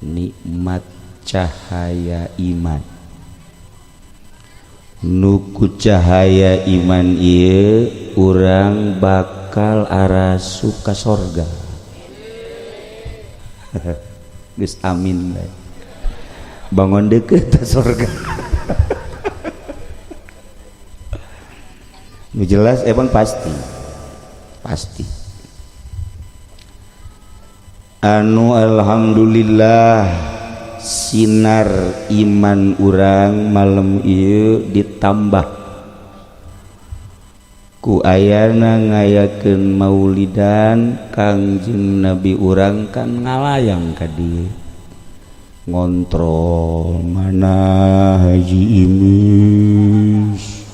Nikmat cahaya iman, nu ku cahaya iman ieu urang bakal arasup ka sorga. Geus, amin bae. Bangun deket ka sorga. Nu jelas emang pasti pasti anu alhamdulillah sinar iman urang malam ieu ditambah ku ayana ngayakeun maulidan Kangjeng Nabi. Urang kan ngalayang ka dieu, ngontrol mana Haji Imis,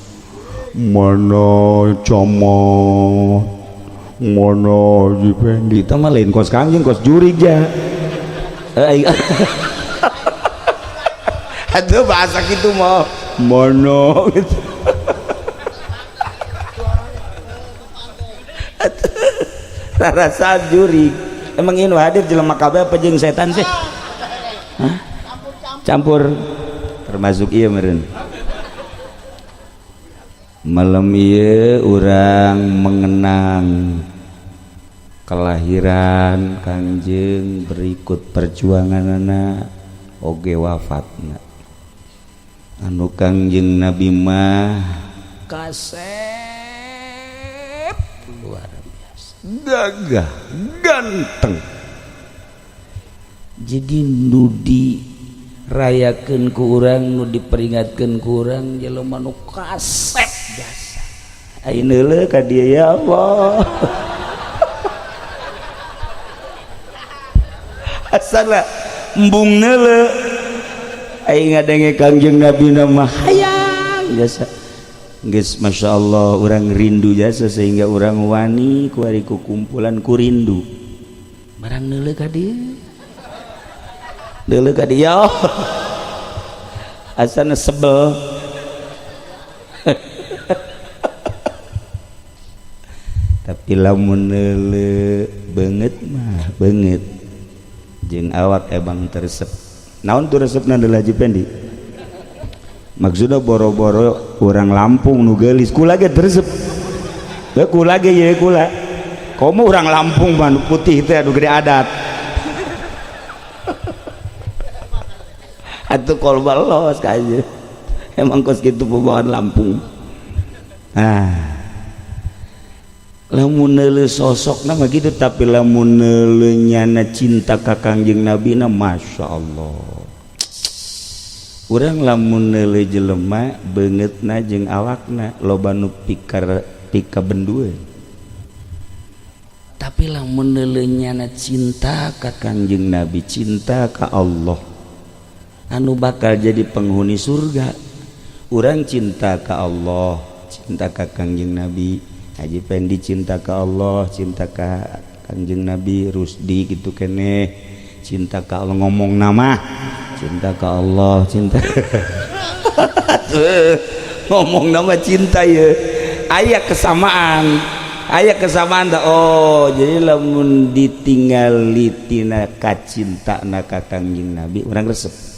mana camat, mana Haji Pendi. Itu mah lain kos Kangjeng, kos jurig ja. Eh, aduh, bahasa gitu mau mana gitu. Rasa jurig emang ini hadir jelema kabeh apa jeung setan sih? Hah? Campur termasuk. Iya meureun malam ieu urang mengenang kelahiran Kangjeng, berikut perjuanganana oge wafatna. Anu Kangjeng Nabi mah kasep luar biasa, gagah, ganteng. Jadi nu dirayakeun ku urang, nu diperingatkeun ku urang, jelema nu kasep jasa. Ayeuna neuleuh ka dieu, ya Allah, asana embung neuleuh. Aing ngadenge Kangjeng Nabi mah hayang jasa geus, Masya Allah, urang rindu jasa sehingga urang wani kuari ku kumpulan ku rindu barang neuleuh ka dieu, neuleuh ka dieu, ya Allah, asana sebel. Tapi lamun neuleuh beungeut mah beungeut jeung awak emang teresep. Naon tuh resepna adalah Haji Pendi? Maksudnya boro-boro orang Lampung nu geulis, kula ge teresep. Heuh, kula ge ye, kula komo orang Lampung mah nu putih teh anu gede adat atuh kolba los kaje emang kos kitu pembawaan Lampung. Ah, lamun neuleuh sosokna mah gitu, tapi lamun neuleuh nyana cinta ka Kangjeng Nabi na, Masya Allah. Urang lamun neuleuh jelema beungeutna jeung awakna loba nu pikar pika bendueun, tapi lamun neuleuh nyana cinta ka Kangjeng Nabi, cinta ka Allah anu bakal jadi penghuni surga. Urang cinta ka Allah, cinta ka Kangjeng Nabi. Haji Pendi cinta ka Allah, cinta ka Kangjeng Nabi. Rusdi gitu kene cinta ka Allah, ngomong nama cinta ka Allah, cinta ngomong nama cinta ya. Aya kesamaan, aya kesamaan dah. Oh, jadi lamun ditinggali tina kacinta na ka Kangjeng Nabi, urang resep.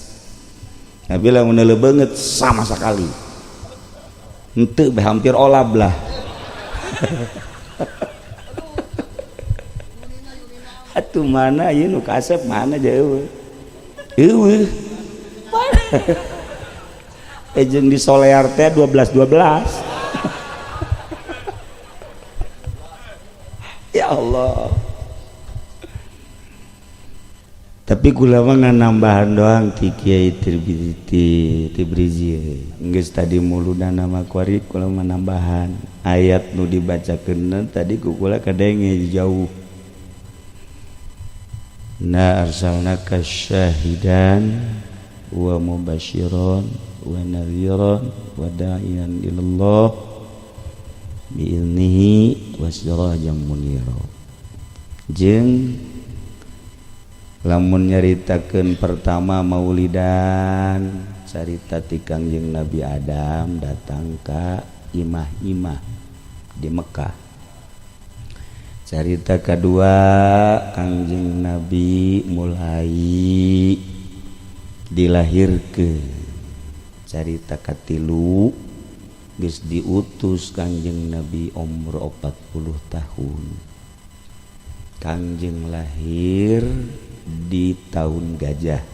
Nabi lamun neuleuh beungeut sama sekali henteu, hampir olab lah. Atuh mana ieu nu kasep, mana jauh eueuh. Eh, jeung di Solear teh 12 12. Ya Allah, tapi kula mah ngan nambahan doang ti Kiai Tibrizi geus tadi muludana mah kuari. Kula mah nambahan ayat nu dibacakeun tadi ku kula kadenge jauh. Na arsalnaka syahidan wa mubasyiran wa nadhiran wa da'iyan ilallah biiznihi wa sirajan munira. Jeung lamun nyaritakeun pertama maulidan, carita ti Kangjeng Nabi Adam datang ka imah-imah di Mekah. Carita kedua, Kangjeng Nabi mulai dilahirkeun. Carita katilu, geus diutus Kangjeng Nabi umur 40 tahun. Kangjeng lahir di tahun gajah,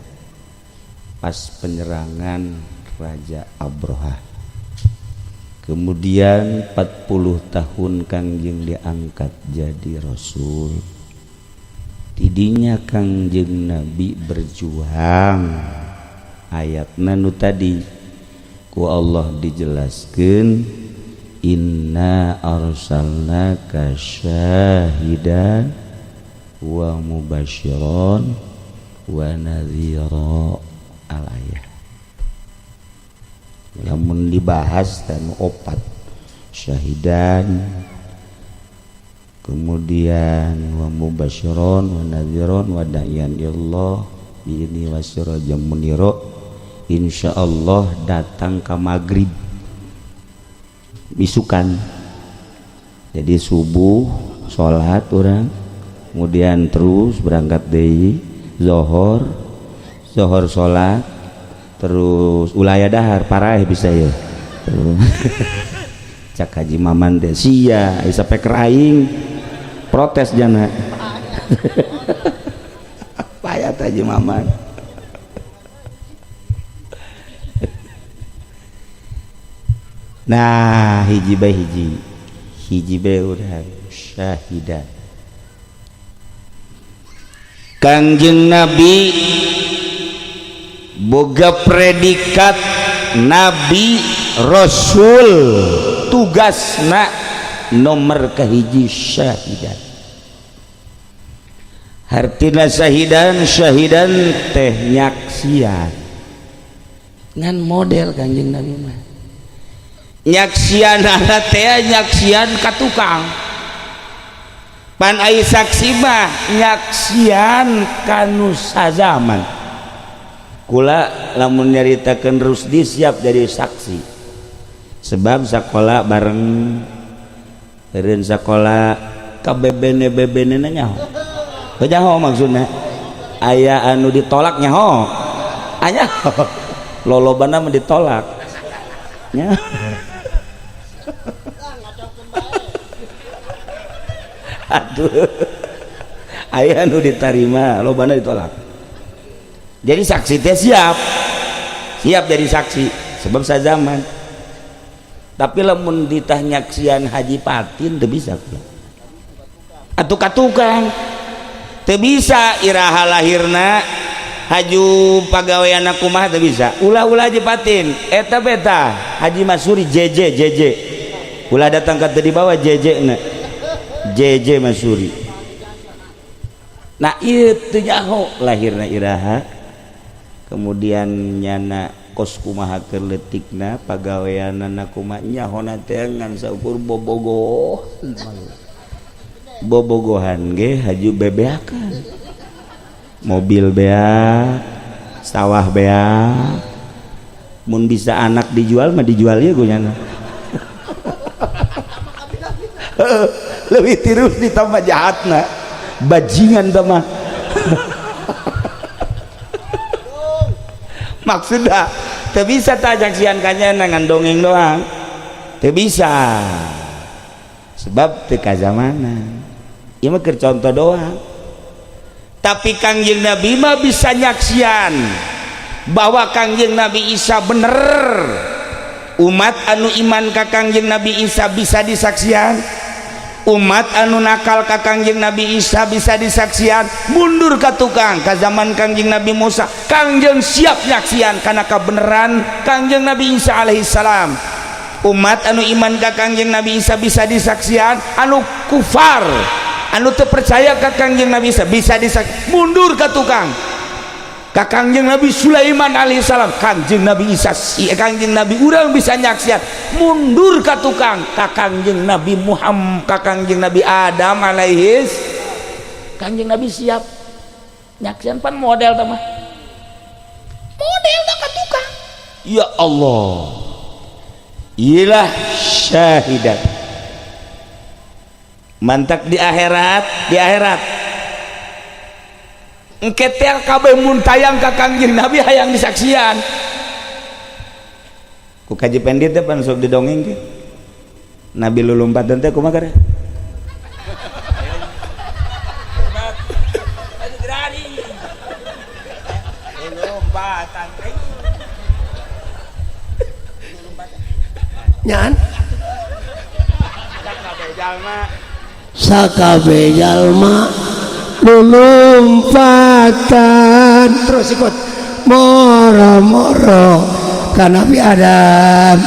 pas penyerangan Raja Abrohah. Kemudian 40 tahun Kangjeng diangkat jadi rasul. Tidinya Kangjeng Nabi berjuang. Ayat nu tadi ku Allah dijelaskan, inna arsalnaka syahidan wa mubasyiran wa nadhira, al ayat. Lamun dibahas dan opat, syahidan, kemudian wa mubasyiron wa nadhiron wa da'iyan ilallah bi'idznihi wa sirajan munira. Insyaallah datang ke maghrib isukan. Jadi subuh sholat orang, kemudian terus berangkat deui zohor, zohor sholat, terus ulaya dahar paraeh bisa ya. Terus cak Haji Maman teh, sia isa peker aing protes jana payat Haji Maman. Nah, hiji bae, hiji hiji bae urang syahidan. Kangjeng Nabi boga predikat nabi rasul, tugasna nomor kahiji syahidan. Hartina syahidan, syahidan teh nyaksian. Ngan model Kangjeng Nabi mah nyaksian teh nyaksian ka tukang pan ai saksi mah nyaksian kanu sazaman. Kula lamun nyaritakeun Rusdi siap jadi saksi, sebab sakola bareng, eureun sakola ka bebene bebene nyaho teu nyaho. Maksudna aya anu ditolak nyaho, aya lolobana mah ditolak nya. Aduh, aya anu ditarima, lobana ditolak. Jadi saksi teh siap, siap jadi saksi sebab zaman. Tapi lamun ditah nyaksian Haji Patin teu bisa atuh ka tukang, teu bisa iraha lahirna, haju pagaweanna kumaha, teu bisa. Ulah-ulah Haji Patin eta beta Haji Masuri JJ JJ, ulah datang ka teu dibawa JJ na JJ Masuri. Nah, ieu teu nyaho lahirna iraha, kemudian nyana kos kumaha keur leutikna, pagaweanana kumaha, nyahona teh ngan saukur bobogoh bobogohan ge haju bebeakan, mobil beak, sawah beak. Mun bisa anak dijual mah dijual ya gue nyana lebih tirus ditambah jahatna bajingan tambah. Maksudnya teu bisa tajaksian kanya ngan dongeng doang, teu bisa sebab teu kazamanan. Ieu mah keur contoh doang. Tapi Kangjeng Nabi mah bisa nyaksian bahwa Kangjeng Nabi Isa bener. Umat anu iman ka Kangjeng Nabi Isa bisa disaksian, umat anu nakal ka Kangjeng Nabi Isa bisa disaksian. Mundur ka tukang ka zaman Kangjeng Nabi Musa, Kangjeng siap nyaksian karena kebenaran Kangjeng Nabi Isa alaihissalam. Umat anu iman ka Kangjeng Nabi Isa bisa disaksian, anu kufar anu teu percaya ka Kangjeng Nabi Isa bisa disaksian. Mundur ka tukang ka Kangjeng Nabi Sulaiman alaihissalam, Kangjeng Nabi Isa, Kangjeng Nabi urang bisa nyaksian. Mundur ka tukang ka Kangjeng Nabi Muhammad, ka Kangjeng Nabi Adam alaihis, Kangjeng Nabi siap nyaksian. Pan model tah mah model ka tukang. Ya Allah, ilah syahidat. Mantak di akhirat, di akhirat engke teh kabeh mun tayang ka Kangjeng Nabi hayang disaksian ku Kaji Pendi teh pan sok didongeng ke Nabi lulumpatan teh kumaha kare. Nyan sakabe jalma lulumpatan terus ikut moro-moro ka Nabi Adam,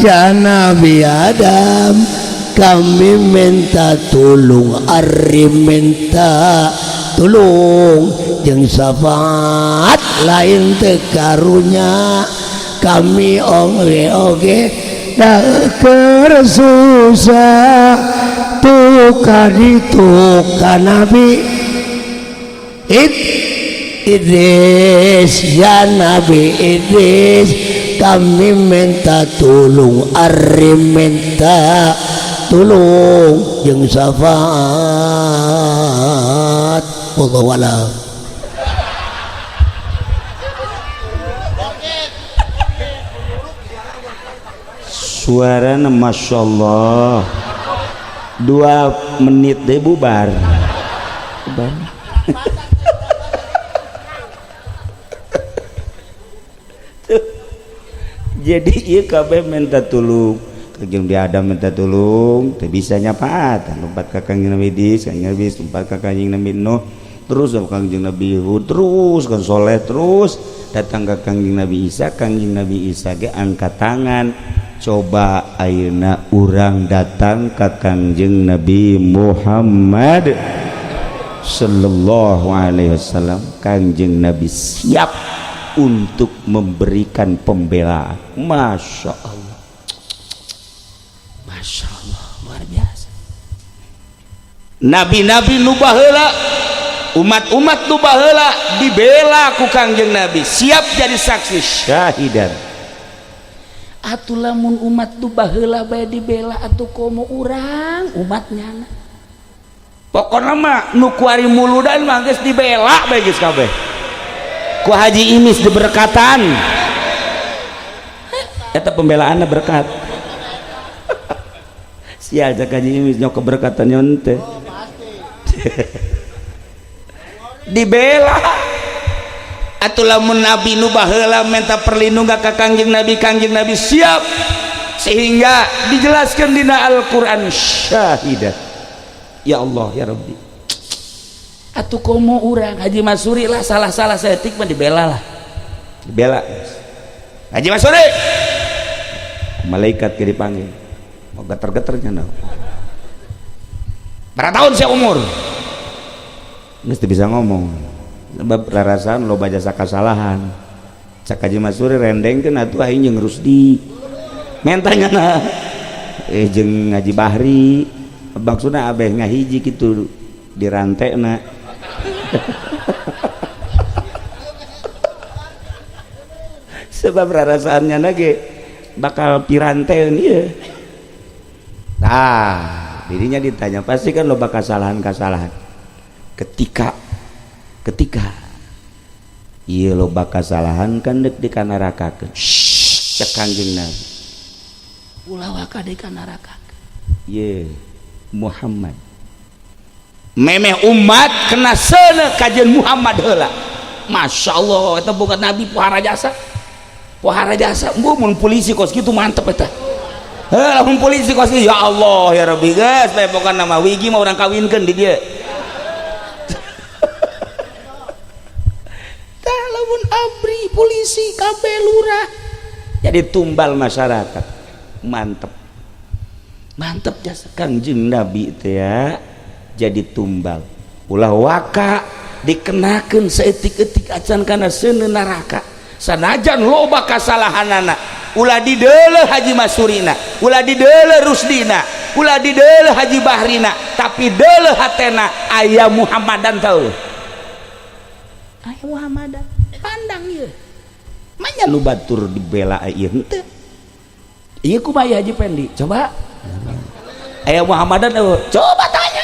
ya Nabi Adam kami minta tulung, ari minta tulung jeung syafaat lain teu karunya kami oge da keur susah tukar ditu ka Nabi Idris, ya Nabi Idris kami minta tulung, ari minta tulung jeung syafaat. Wallahu a'lam. Suarana Masya Allah 2 menit deh bubar. Bubar. Jadi ieu kabeh minta tulung Kangjeng Nabi Adam minta tulung teu bisa nyapaatan lompat ka Kangjeng Nabi Idris, Kangjeng Nabi lompat ka Kangjeng Nabi Nuh, terus ka Kangjeng Nabi Hud, terus ka Soleh, terus datang ka Kangjeng Nabi Isa. Kangjeng Nabi Isa ge angkat tangan, coba ayeuna urang datang ka Kangjeng Nabi Muhammad sallallahu alaihi wasallam. Kangjeng Nabi siap untuk memberikan pembelaan. Masya Allah, Masya Allah, luar biasa. Nabi-nabi nu baheula, umat-umat nu baheula dibela ku Kangjeng Nabi, siap jadi saksi syahidan. Atuh lamun umat nu baheula bae dibela, atuh komo urang umatnya. Pokona mah nu kuari muludan mah geus dibela bae geus kabeh. Ku Haji Imis diberkatan, eta pembelaanna berkat. Sial cak Haji Imis nyok keberkatan nyonte. Dibela. Atuh lamun nabi nu baheula minta perlindungan ka Kangjeng Nabi, Kangjeng Nabi siap, sehingga dijelaskan dina Al-Qur'an syahidah. Ya Allah ya Rabbi. Atuh komo urang Haji Masuri lah salah-salah saeutik mah dibela lah. Dibela. Haji Masuri. Malaikat ke dipanggil. Mau geter-geternya nah. Berapa tahun saya umur? Geus teu bisa ngomong. Sebab rarasaan loba jasa kasalahan. Cak Haji Masuri rendengkeun atuh aing jeung Rusdi. Mentanya nah. Jeung Haji Bahri. Maksudna abeh ngahiji kitu dirantekna. Sebab rarasaannya lagi bakal piranteun ieu. Tah, dirinya ditanya pasti kan loba kesalahan-kesalahan. Ketika ieu loba kesalahan kan deuk dikanarakakeun. Cek Kangjeng Nabi. Ulah waka dikanarakakeun. Ye Muhammad. Memeh umat kena seuneu kajian Muhammad heula. Masya Allah, eta bukan nabi pohara jasa. Pohara jasa, mun polisi kos kitu mantep eta. Heuh, lamun polisi kos kitu, ya Allah ya Rabbi geus bae pokona mah wigi mah urang kawinkeun di dieu. Tah lamun abri polisi kabeh lurah jadi tumbal masyarakat. Mantep. Mantep jasa Kangjeng Nabi teh ya. Jadi tumbal ulah waka dikenakeun saeutik-eutik acan kana seuneu neraka sanajan loba kasalahanana. Ulah dideuleuh Haji Masurina, ulah dideuleuh Rusdina, ulah dideuleuh Haji Bahrina, tapi deuleuh hatena aya Muhammadan tau. Aya Muhammadan pandang ieu manya nu batur dibela ieu henteu. Ieu kumaha Haji Pendi? Coba aya Muhammadan eueuh, coba tanya.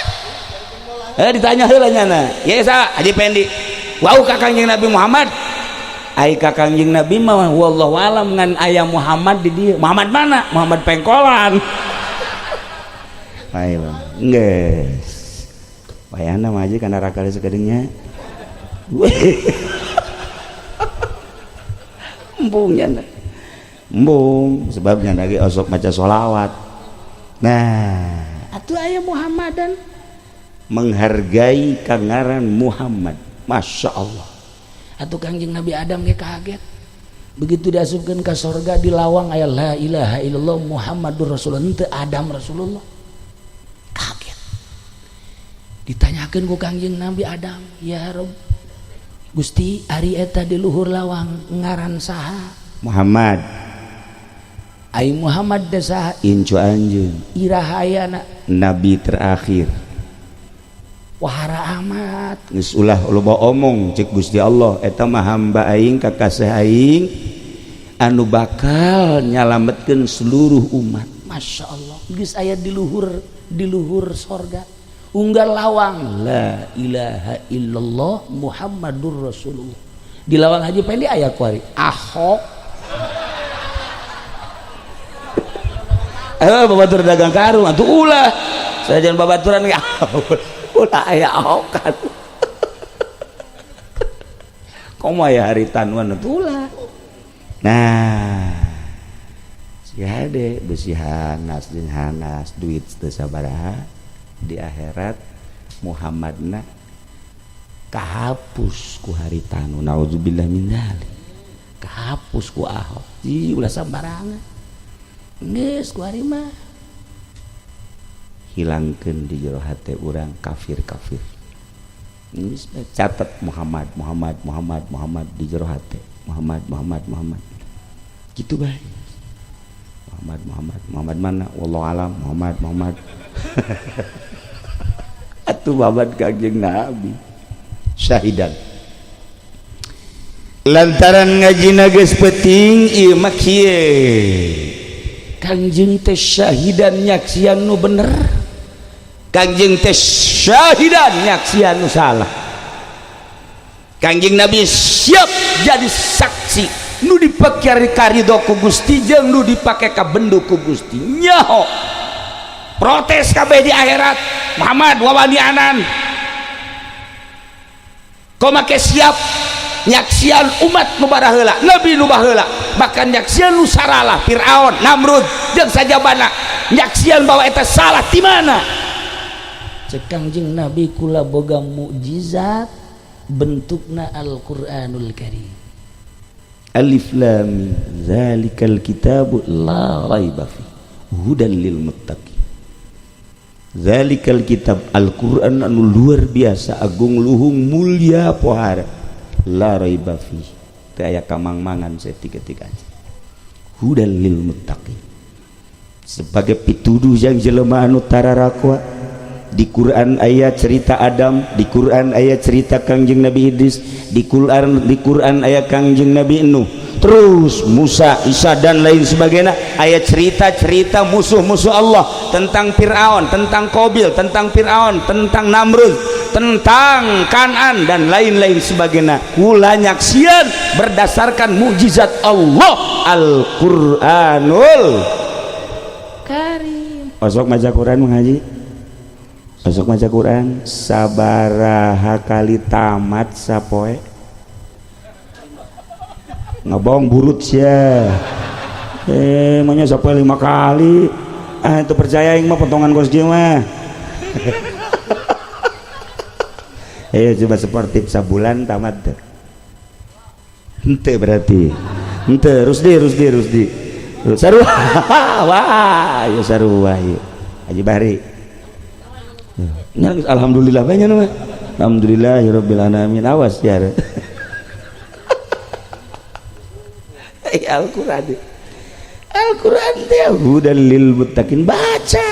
Ditanya heula nyana. Ye sa Haji Pendi. Wau ka Kangjeng Nabi Muhammad. Ai ka Kangjeng Nabi mah wallahu alam ngan aya Muhammad di dieu. Muhammad mana? Muhammad Pengkolan. Ayo, geus. Wayahna mah aja kana rakal sakedeungnya. Embung nyana. Embung sebabnya lagi osok maca sholawat. Nah, atuh aya Muhammadan menghargai kangaran Muhammad. Masya Allah. Atuh Kangjeng Nabi Adam ge kaget. Begitu diasupkeun ka sorga di lawang aya la ilaha illallah Muhammadur Rasulullah, henteu Adam Rasulullah. Kaget. Ditanyakeun ku Kangjeng Nabi Adam, "Ya Rob, Gusti ari eta di luhur lawang ngaran saha?" Muhammad. Ai Muhammad teh saha? Incu anjeun. Iraha ayana? Nabi terakhir. Wahara amat. Geus ulah loba omong cek Gusti Allah, eta mah hamba aing kakasih aing anu bakal nyalametkeun seluruh umat. Masya Allah, geus aya di luhur sorga. Unggal lawang la ilaha illallah Muhammadur Rasulullah. Di lawang Haji Pendi aya kuari Ahok. Babatur dagang karung atuh ulah. Sajan babaturan ge ulah aya Ahok kan. Komo aya hari tanuan atuh ulah. Nah, si hade besi hanas jeung hanas duit teu sabaraha di akhirat Muhammadna kahapus ku haritanu, naudzubillah min dzalik. Kahapus ku Ahok. Ih, ulah sambarangan. Geus ku ari mah hilangkeun di jero hate urang kafir-kafir. Geus catet Muhammad Muhammad Muhammad Muhammad di jero hate. Muhammad Muhammad Muhammad. Gitu bae. Muhammad Muhammad Muhammad mana? Wallahu alam Muhammad Muhammad. Atuh Muhammad Kangjeng Nabi syahidan. Lantaran ngajina geus peuting ieu mah kieu. Kangjeng teh syahidan nyaksian nu bener. Kangjeng teh syahidan nyaksian nu salah. Kangjeng Nabi siap jadi saksi nu dipake karido ku Gusti jeung nu dipake ka bendu ku Gusti. Nyaho protes kabeh di akhirat. Muhammad wawani anan kau make siap nyaksian umat nu baraheula, nabi nu baheula, bahkan nyaksian nu saralah Fir'aun, Namrud jeung sajabana, nyaksian bahwa eta salah ti mana? Cek Kangjeng Nabi kula boga mukjizat bentukna Al-Qur'anul Karim. Alif lam mim zalikal kitabu la raiba fi hudan lil muttaqin. Zalikal kitab Al-Qur'an anu luar biasa agung luhung mulia pohara la raiba fi teu aya kamang-mangan saeutik-eutik aja. Hudan lil muttaqin sebagai pituduh yang jelema anu tararakwa. Di Quran aya cerita Adam, di Quran aya cerita Kangjeng Nabi Idris, di Quran aya Kangjeng Nabi Nuh, terus Musa, Isa dan lain sebagainya. Aya cerita-cerita musuh-musuh Allah tentang Fir'aun, tentang Qabil, tentang Fir'aun, tentang Namrud, tentang Kanan dan lain-lain sebagainya. Kula nyaksian berdasarkan mukjizat Allah Al-Qur'anul Karim. Osok maca Quran mengaji, osok maca Quran sabaraha kali tamat sapoe ngabong burut sia. Maunya sapoe 5 kali. Ah itu percaya aing mah potongan kos kieu mah. Ayo coba sportif sabulan tamat teu. Henteu berarti. Henteu Rusdi Rusdi Rusdi. Sarua. Wah, ieu sarua ieu. Haji Bahri. Alhamdulillah banyak mah. Alhamdulillahirabbil alamin. Awas ya. Al-Qur'an. Al-Qur'an teh hudan lil muttaqin, baca.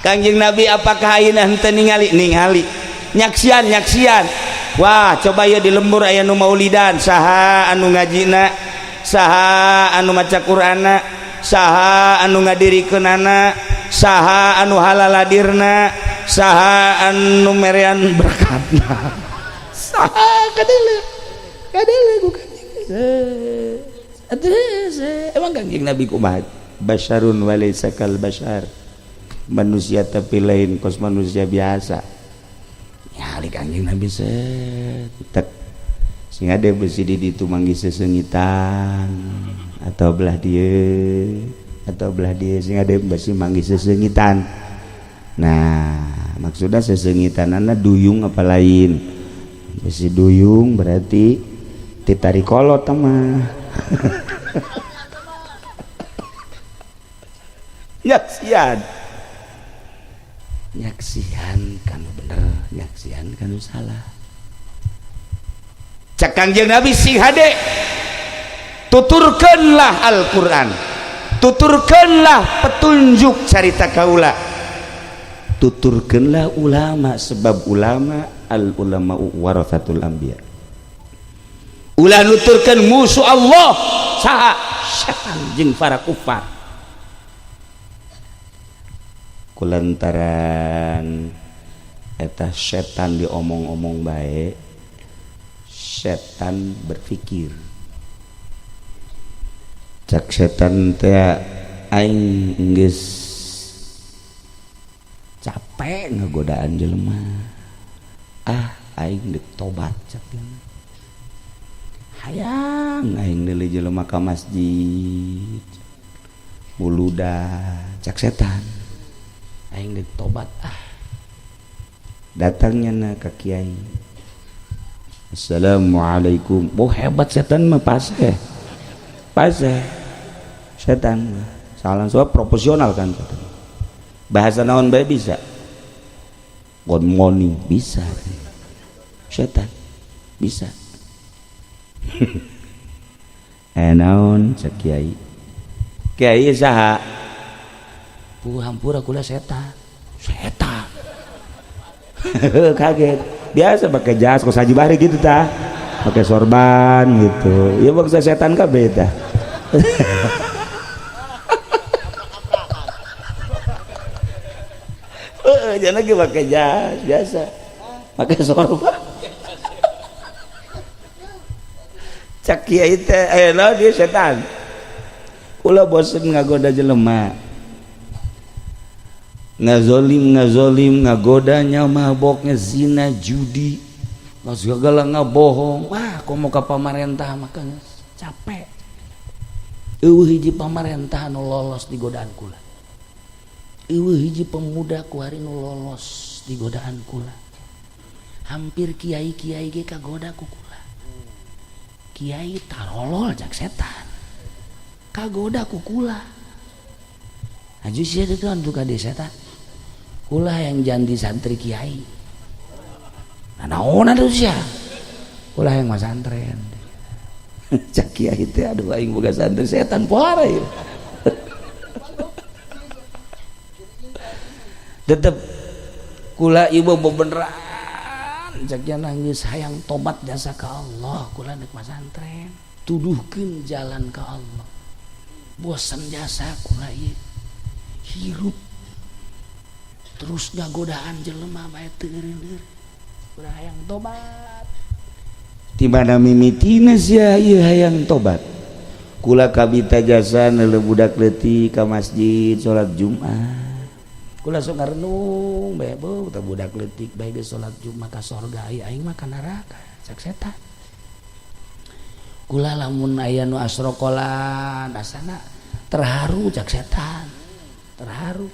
Kangjeng Nabi apakah ayeuna henteu ningali? Ningali. Nyaksian, nyaksian. Wah, coba ya di lembur aya nu maulidan, saha anu ngajina, saha anu maca Qur'anna, saha anu ngadirikeunana, saha anu halaladirna, saha anu merean berkatna, saha kadele kadele ku Kanjeng. Emang Kanjeng Nabi kumaha? Basyarun walaysa kal basyar, manusia tapi lain kos manusia biasa. Ya Kanjeng Nabi set tek sing ada besi di ditu manggih sesengitan atau belah dia atau belah dia, sing ada besi manggih sesengitan. Nah, maksudnya sesengitan duyung apa lain? Besi duyung berarti titari kolot mah. Nyaksian nyaksian kan bener, nyaksian kan salah. Cak Kangjeng Nabi, sing hade, tuturkanlah Al-Quran, tuturkanlah petunjuk carita kaula, tuturkanlah ulama, sebab ulama al ulama warathatul anbiya. Ulah nuturkan musuh Allah saha? Setan jeung para kufar. Kulantaran eta setan diomong-omong baik, setan berpikir. Cak setan teh, aing geus capek ngagodaan jelema, ah, aing dek tobat. Cak, hayang aing deuli jelema ka masjid muluda. Cak setan, aing dek tobat ah. Datangnya na ka kiai, "Assalamualaikum." Oh, hebat setan mah, pase pase setan mah salah, soal proporsional kan setan. Bahasa naon bae bisa, good morning bisa, setan bisa. "Eh, naon?" cek kiai. "Kiai saha?" "Puh, hampura, kula setan." Setan kaget. Biasa pakai jas kos Haji Bahri gitu tah, pakai sorban gitu ya, bangsa setan kabeh tah. Jangan lagi pakai jas biasa, pakai sorban. Cak kiai teh, "Eh, naon dia setan? Kula bosen ngagoda jelema, ngazolim ngazolim, ngagodanya maboknya, zina, judi, segala, ngabohong. Wah, kok mau ke pamarentah makanya capek. Eueuh hiji pamarentah nu lolos di godaan kula, eueuh hiji pemuda kuari nu lolos di godaan kula. Hampir kiai-kiai ge kagoda ku kula. Kiai tarolol," cak setan, "kagoda ku kula." Aju sia itu anu ka setan, kula yang janti santri kiai. Nah, naon atuh sia? Kula yang masantren. Cak kiai teh, "Aduh, aing boga santri setan pohara ieu." "Tetep kula ieu bebeneran," cak nangis, "hayang tobat jasa ka Allah. Kula nek masantren, tuduhkeun jalan ka Allah. Bosan jasa kula ieu, hirup terus ngagodaan jelema bae teu eureun-eureun. Kula hayang tobat." "Di mana mimitina sia ieu hayang tobat?" "Kula kabita jasa neuleuh budak leutik ka masjid salat Jumat. Kula sok ngarenung bae, beuh, teh budak leutik bae geus salat Jumat ka sorga, aing mah ka neraka," cak setan. "Kula lamun aya nu asrokolan asana terharu," cak setan, "terharu.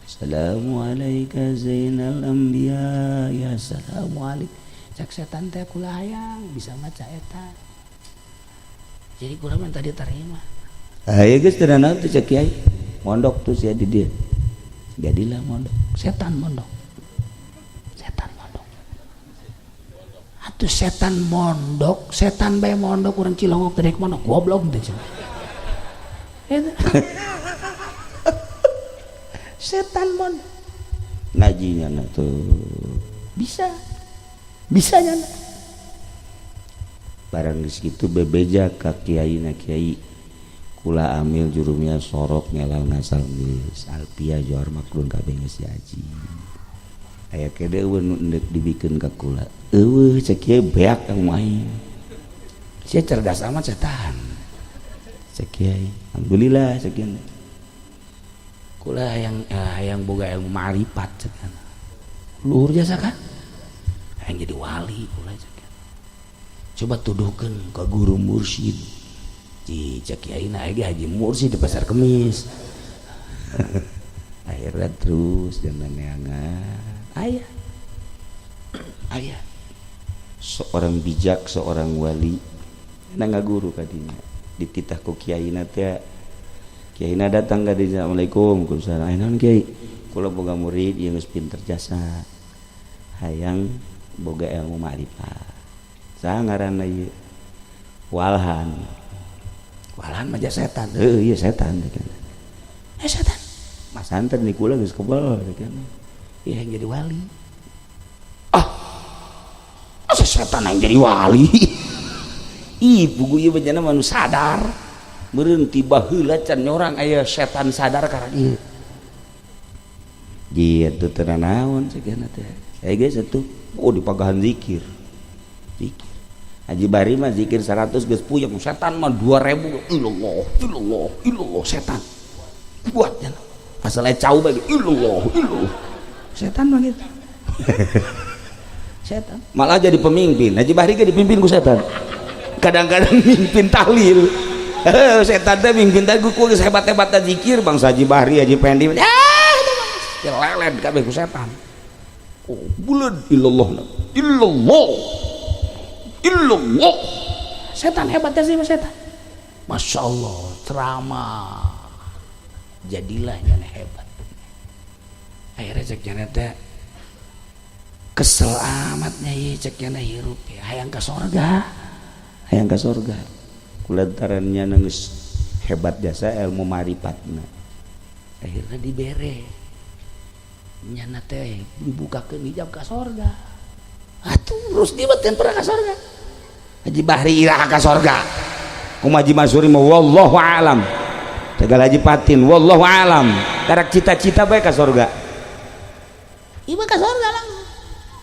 Assalamualaikum zainal anbiya ya, assalamualaikum," cak setan teh. "Kula hayang bisa maca eta, jadi kula mah tadi terima." "Ayo geus, teu naon teh," cak kiai, "mondok tuh sia di dieu." Jadilah mondok setan, mondok setan, mondok atuh setan, mondok setan bae mondok. Urang Cilongok teh mondok, goblok teh cenah. Setan mondok ngajinya na tuh bisa bisa nyana. Barang geus kitu bebeja ka kiai na, "Kiai, Kula amil jurumnya sorok ngelal ngasal geus alpia johar maklun kabeh geus diaji. Aya kede eueuh nu endek dibikeun ka kula. Eueuh, cek kiai, beak kang aing. Sia cerdas amat setan. Cek kiai, alhamdulillah cek kiai. Kula hayang boga ilmu ma'rifat cek kiai. Luhur jasa kan? Hayang jadi wali kula cek kiai. Coba tuduhkeun ke guru mursyid. Ci cek kiai na ge haji mursyid di Pasar Kemis. Akhirnya terus jangan neangan. Aya. Aya. Seorang bijak, seorang wali na ngaguru kadinya. Dititah ku kiaina teh. Kiaina datang ka dinya, "Assalamualaikum." "Waalaikumsalam." "Aya naon, Kiai?" "Kula boga murid ieu geus pinter jasa. Hayang boga ilmu ma'rifat." "Saha ngaranna ieu?" "Walhan." "Walhan mah setan." "Heuh, ieu setan." "Eh, setan. Mas santen di kula geus kebal." "Iya, yang jadi wali." "Ah. Masa setan yang jadi wali?" Ih, pugu ieu bencana mah nu sadar. Meureun ti baheula can nyorang aya setan sadar karena ieu. Gitu teu naon cek teh. Saya geus atuh, oh dipagahan zikir. Zikir. Haji Bari mah zikir 100 geus puyeng, setan mah 2000. Illallah, illallah, illallah setan. Buat nya. Asal aya cau bae illallah, illallah. Setan mah gitu. Setan malah jadi pemimpin. Haji Bahri ge dipimpin ku setan. Kadang-kadang mimpin tahlil. Setan teh mimpin tahlil ku geus hebat-hebat zikir bangsa Haji Bahri, Haji Pendi. Ah, lelet kabeh ku setan. Oh, bulan illallah, illallah, illallah. Setan hebatnya sih setan. Masya Allah, ceramah. Jadilah yang hebat. Akhirnya cek nyana teh kesel amatnya ya cek nyana hirup ya hayang ke sorga, hayang ke sorga. Kulantaran nyana geus hebat jasa ilmu marifatna. Akhirnya dibere nyana teh dibukakeun hijab ke sorga. Atuh terus dia mah pernah ke sorga. Haji Bahri iraha ka sorga? Kumaha Haji Mansuri mah wallahu alam. Tegal Haji Patin wallahu alam. Karak cita-cita bae ka sorga. Ieu mah ka sorga langsung.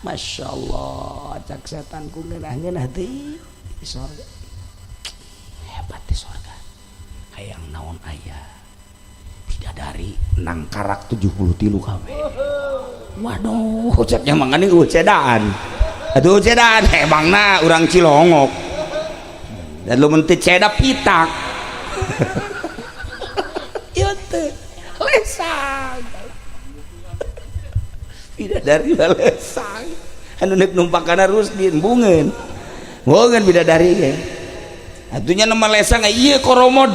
Masya Allah, cak setan ku ngeunah-ngeunah teh di sorga. Hebat di sorga. Hayang naon aya. Bidadari nang karak 73 kabeh. Waduh, ceknya mangani eueuh cedaan. Aduh cedaan emangna urang Cilongok. Dan lu teu ceda pitak. Ieu teh lesang. Bidadari mah lesang. Anu nek numpak kana Rusdin bungeun. Bungeun bidadari ge. Atunya nama lesang ieu koromod.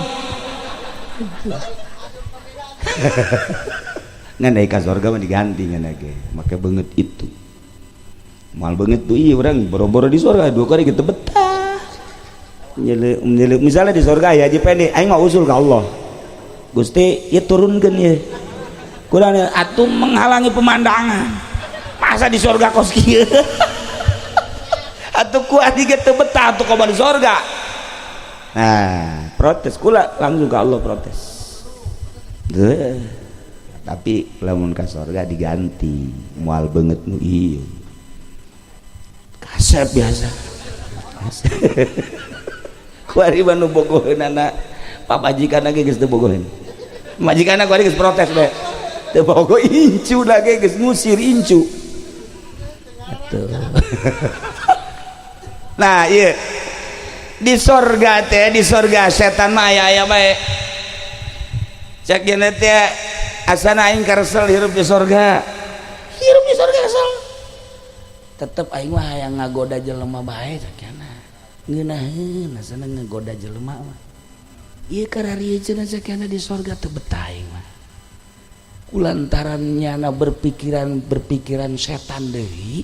Ngan ka surga mah diganti ngan ge. Make beungeut itu. Moal beungeut tuh iya urang boro-boro di surga dua kali gitu betah. Nyele, nyele, misalnya di surga ya Haji Pendi, aing mah usul ke Allah. Gusti, ieu turunkeun ieu. Kurang atuh menghalangi pemandangan. Masa di surga kos kieu? Atuh ku adi ge teu betah atuh komo di surga. Nah, protes kula langsung ke Allah protes. Deuh. Tapi lamun ka surga diganti, moal beungeut nu ieu. Kasep biasa. Kuari mah nu bogoheunana pamajikan ge geus teu bogoheun. Majikanna kuari geus protes bae. Teu bogoh incu lagi geus ngusir incu. Atuh. Nah, iya. Di sorga teh, di sorga setan mah aya-aya bae. Cek gini teh asana aing karesel hirup di sorga. Hirup di sorga kesel. Tetep aing mah hayang ngagoda jelema bae cek cenah. Ngeunaheun asana ngagoda jelema mah. Ieu kararieu cenah cek cenah di sorga teu betah aing mah. Kulantaran nyana berpikiran berpikiran setan deui,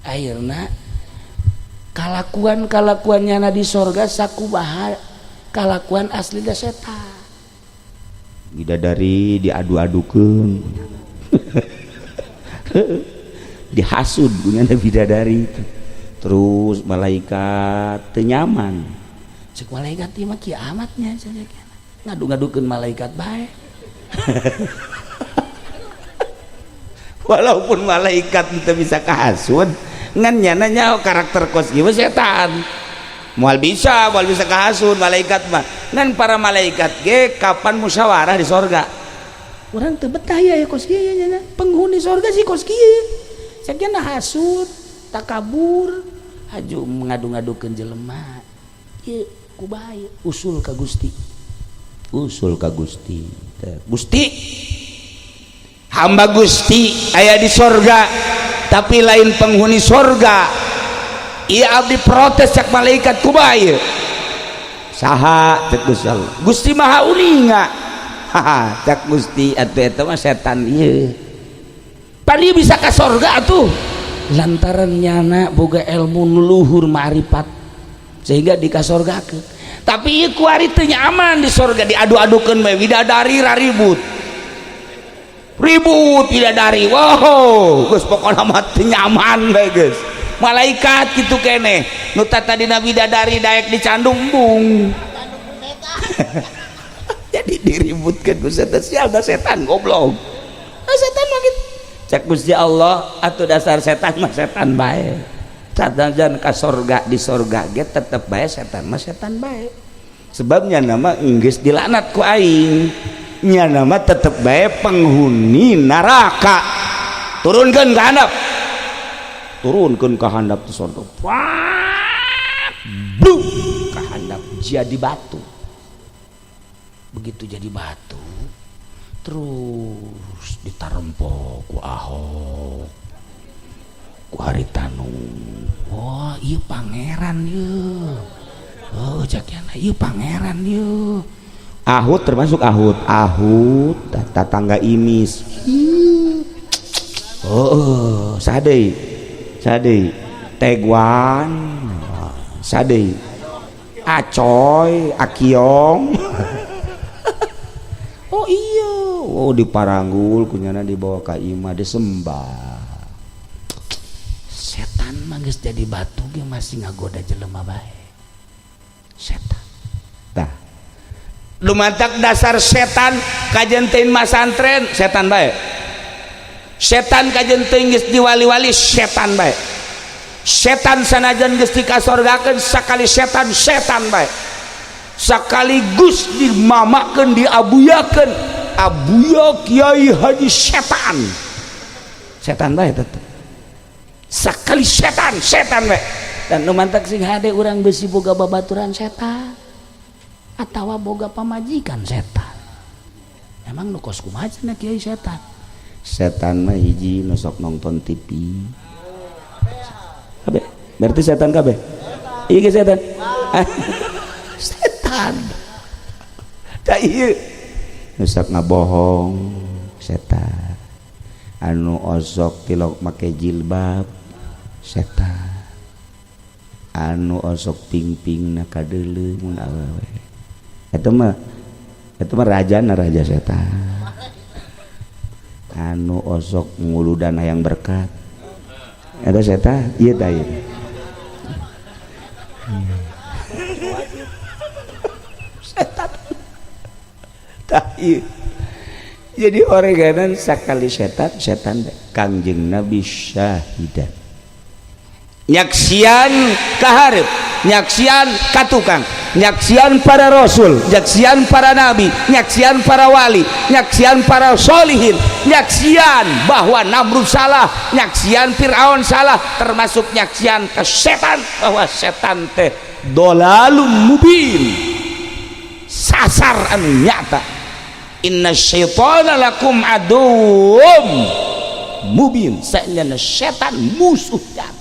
akhirna kalakuan kalakuan nyana di sorga sakumaha kalakuan asli da setan. Bidadari diadu-adukeun, dihasud punya bidadari itu. Terus malaikat teu nyaman, cek malaikat ieu mah kiamatnya cenah. Ngadu-ngadukeun malaikat bae. Walaupun malaikat teu bisa kahasut, ngan nyana nyaho karakter kos kieu setan. Moal bisa kahasut malaikat mah. Ngan para malaikat ge kapan musyawarah di sorga? Urang teu betah ya kos kieu nya. Penghuni sorga sih kos kieu. Sakieu hasut, takabur, haju ngadu-ngadukeun jelema. Ieu kumaha usul ka Gusti. Usul ka Gusti. Gusti, hamba Gusti aya di sorga tapi lain penghuni sorga. Iya abdi protes cak malaikat kumaha ieu? Saha cek Gusti Allah? Gusti Maha Uninga. Haha, cak Gusti atuh eta mah setan ieu. Pan ieu bisa ka sorga atuh. Lantaran nyana boga ilmu nu luhur ma'rifat sehingga dikasorgakeun. Tapi ieu kuari teu nyaman di sorga, diadu-adukeun we widadari raribut. Ribut bidadari, wow, geus pokona mah teu nyaman we geus. Malaikat kitu keneh, nu tadina bidadari daek dicandung embung. Jadi diributkeun ku setan, sial da setan goblok. Ah, setan mah kitu. Cek Gusti Allah, atuh dasar setan mah setan bae. Sanajan ka sorga di sorga ge tetep bae setan mah setan bae. Sebabnya nama geus dilaknat ku aing. Nya nama tetep bae penghuni neraka. Turunkeun ka handap. Turunkeun ka handap teh sorga. Wah, bluk ka handap jadi batu. Begitu jadi batu, terus ditarempo ku Ahok, ku Haritanu. Wah, ieu pangeran ieu. Oh, jakiana ieu pangeran ieu. Ahut termasuk ahut, ahut tatangga imis. Oh, sade, sade, Teguan, sade, Acoy, Akiong. Oh iya, oh diparanggul kunyana dibawa ka imah disembah. Setan mah geus jadi batu ge masih ngagoda jelema bae. Setan. Tah. Lumatak dasar setan kajen teuing masantren setan bae. Setan kajen teuing geus diwali-wali setan bae. Setan sanajan geus dikasorgakeun sakali setan setan bae. Sekaligus dimamakeun diabuyakeun abuya Kiai Haji setan. Setan bae tetep. Sakali setan setan bae. Dan nu mantak sing hade urang besi boga babaturan setan atawa boga pamajikan setan. Emang nu kos kumaha cenah kiai setan? Setan mah hiji nu sok nonton TV. Kabeh. Berarti setan kabeh. Iya ge setan. Setan. Tah ieu nu sok ngabohong setan. Anu osok tilok make jilbab setan. Anu osok ping-ping na kadeuleu mun awewe. Eta mah rajana raja setan. Anu osok nguludan hayang berkat. Eta setan, ieu tah ieu. Setan. Tah ieu. Jadi oreganan sakali setan, setan Kangjeng Nabi syahidan. Nyaksian kaharep, nyaksian katukang, nyaksian para rasul, nyaksian para nabi, nyaksian para wali, nyaksian para solihin, nyaksian bahwa Namrud salah, nyaksian Fir'aun salah, termasuk nyaksian ke setan bahwa setan teh dolalum mubin, sasar anu nyata. Inna syaitana lakum aduwwum mubin, saenyana setan musuh nyata.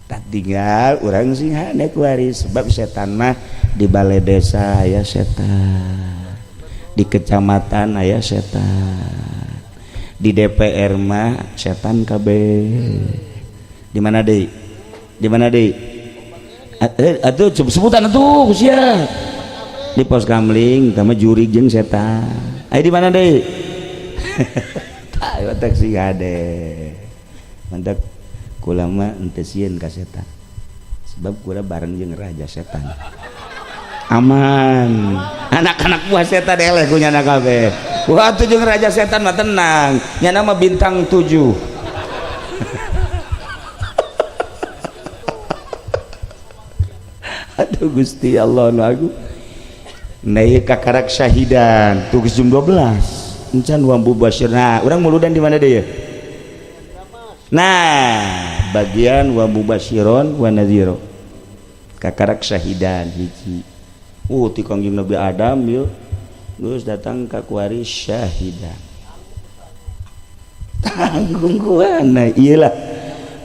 Tak tinggal urang sing hade kuari sebab setan mah di balai desa aya setan, di kecamatan aya setan, di DPR mah setan kabeh. Di mana deui? Di mana deui? Atuh sebutan atuh sia. Di pos kamling tah mah jurig jeung setan. Aya di mana deui? Tah matak sing hade. Mantap kula mah henteu sieun ka setan. Sebab kula bareng jeung raja setan. Aman, anak-anak buah setan eleh ku nyana kabeh. Wah, tujuh raja setan mah tenang, nyana mah bintang 7. Aduh Gusti Allah nu agung. Nah, ieu kakarak syahidan tuh jam 12 encan wa mubasysyiron. Nah, urang muludan di mana deui? Nah, bagian wa mubasyiron wa nadhiro kakarak syahidan hiji. Ti Kangjeng Nabi Adam yeuh geus datang ka kuari syahidan. Tanggung kuana ieu lah.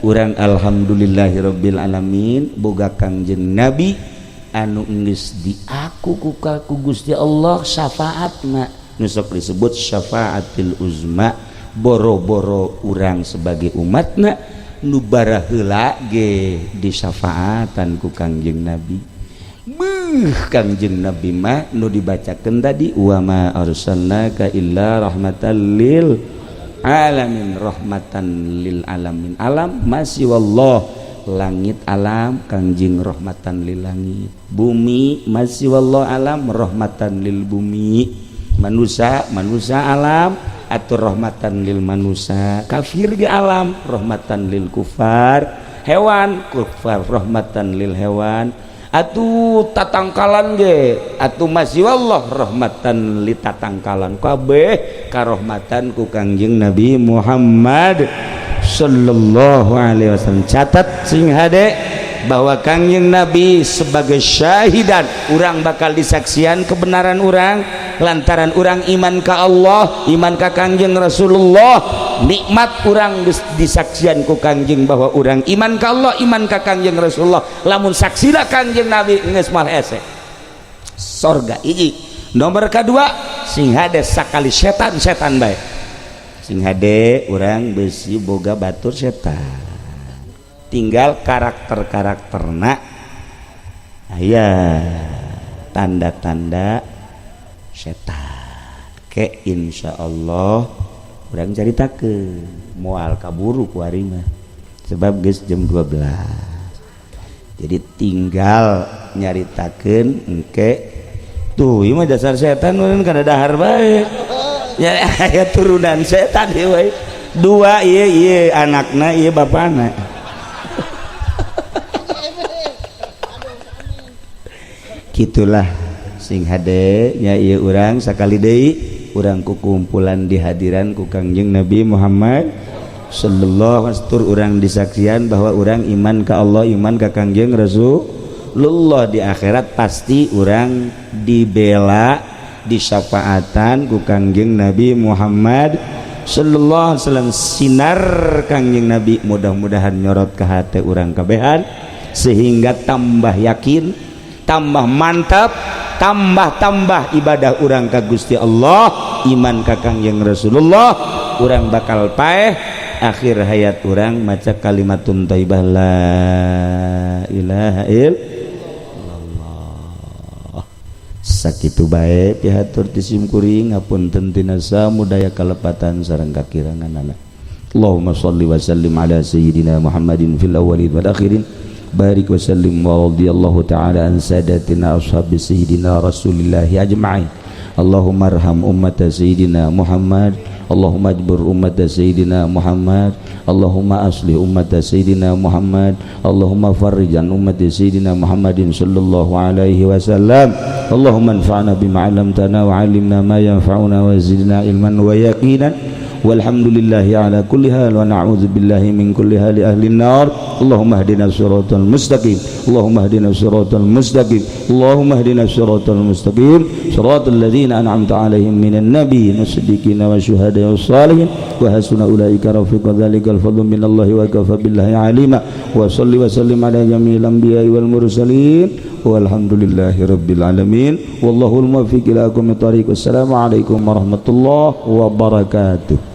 Urang alhamdulillahirabbil alamin boga Kangjeng Nabi anu geus diaku ku ku Gusti Allah syafaatna, nu sok disebut syafaatil uzma. Boro-boro urang sebagai umatna, nu baraheula ge disyafaatan ku Kangjeng Nabi. Beuh, Kangjeng Nabi mah nu dibacakeun tadi, wa ma arsalnaka illa rahmatan lil alamin, rahmatan lil alamin. Alam masih wallah, langit alam Kangjeng rahmatan lil langit, bumi masih wallah alam rahmatan lil bumi, manusia manusia alam atau rahmatan lil manusia, kafir ge alam rahmatan lil kufar, hewan kufar rahmatan lil hewan, atuh tatangkalan ge atuh masih wallah rahmatan li tatangkalan, kabeh karohmatan ku Kangjeng Nabi Muhammad sallallahu alaihi wasallam. Catat sing hade bahwa Kangjeng Nabi sebagai syahidan, urang bakal disaksian kebenaran urang lantaran urang iman ka Allah, iman ka Kangjeng Rasulullah. Nikmat urang disaksian ku Kangjeng bahwa urang iman ka Allah, iman ka Kangjeng Rasulullah. Lamun saksila Kangjeng Nabi geus moal hese sorga. Hiji nomor kedua, sing hade sakali setan setan bae, sing hade urang besi boga batur setan, tinggal karakter-karakterna aya tanda-tanda setan ke. Insyaallah urang caritakeun moal kaburu ku ari mah, sebab geus jam 12. Jadi tinggal nyaritakeun engke. Tuh, ieu mah dasar setan meureun kana dahar bae ya, aya turunan setan ieu we. Dua ieu, ieu anakna, ieu bapana. Gitulah sing hade nya ieu urang sakali deui urang kukumpulan di hadiran ku Kangjeng Nabi Muhammad sallallahu alaihi wasallam, urang disaksian bahwa urang iman ka Allah, iman ka Kangjeng Rasulullah. Di akhirat pasti urang dibela, disyafaatan ku Kangjeng Nabi Muhammad sallallahu alaihi wasallam. Sinar Kangjeng Nabi mudah-mudahan nyorot ke hati urang kabehan sehingga tambah yakin, tambah mantap, tambah-tambah ibadah urang ka Gusti Allah, iman ka Kangjeng Rasulullah. Urang bakal paeh akhir hayat urang maca kalimatun thayyibah, la ilaha illallah. Sakitu bae pihatur ti sim kuring, ngapunten tina samudaya kalepatan sareng kakiranganana. Allahumma shalli wa sallim ala sayyidina Muhammadin fil awwalin wal akhirin, barik wa sallim wa radhiyallahu ta'ala an sadatina ashabi sayyidina Rasulillahi ajma'in. Allahumma arham ummata sayyidina Muhammad, Allahumma ajbur ummata sayyidina Muhammad, Allahumma aslih ummata sayyidina Muhammad, Allahumma farrij an ummati sayyidina Muhammadin sallallahu alaihi wasallam. Allahumma anfa'na bima 'allamtana wa 'allimna ma yanfa'una wa zidna ilman wa yaqinan. Walhamdulillahi ala kulli hal wa na'udzu billahi min kulli hali ahli nar. Allahumma hdina siratal mustaqim, Allahumma hdina siratal mustaqim, Allahumma hdina siratal mustaqim, siratal ladzina an'amta alaihim minan nabiyyin wasiddiqin wasyuhada'i wassalihin wa hasuna ulaika rafiqa. Dzalikal fadlu minallahi wa kafa billahi alima. Wa salli wa sallim ala jami'il anbiya'i wal mursalin, walhamdulillahi rabbil alamin, wallahul muwaffiq ila aqwamit thariq. Wassalamu alaikum warahmatullahi wabarakatuh.